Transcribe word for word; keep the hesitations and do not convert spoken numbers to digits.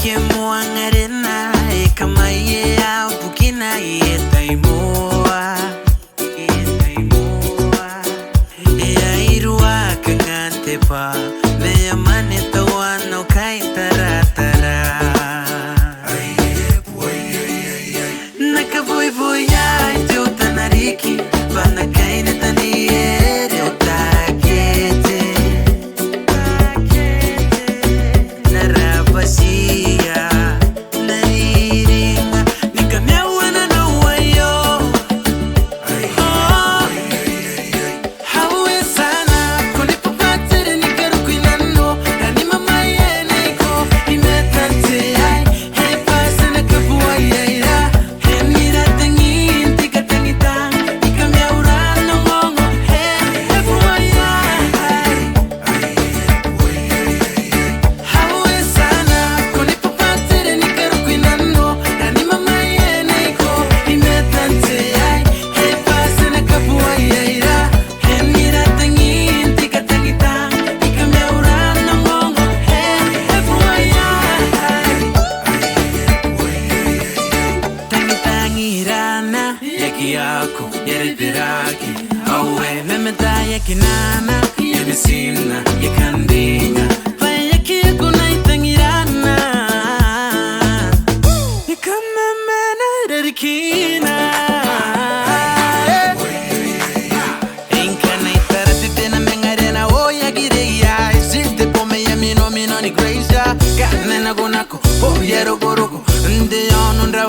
Ke moa ngare na e kamaia bukina e tai moa. E airua kangan te bwa ma e a mane tauana au kaitaratara. N na kaboiboia i te ota n riki bwa N na kainetania ere ota akete. N na rabatia, n na riringa ni kamaiuana nanou aio. Oh. Aue sana, ko ni papatere ni karuku i nano, rani mamaie neiko i metan te ai. Hei bwa ti na kabuaia ira, e nira tangin ti katangitang i kamaiuana n ongongo, e, e buaia. Aue sana, ko ni papatere ni karuku i nano, rani mamaie neiko i metan te ai. Hei bwa ti na kabuaia ira, e nira tangin ti katangitang i kamaiuana n ongongo, e, e buaia. Tangitang irana e aki ako, e a riberaki. Aue, memeta e aki nana, e a mitinna, e a kandinga. Bwa e aki ako n aitang irana. E kamamana rarikina. Ngkana I tara te tena mengarena o ia kireia, e ti te boma ia minomino ni Gracia. Ngkana nakonako o ia rokoroko, n te aono n ra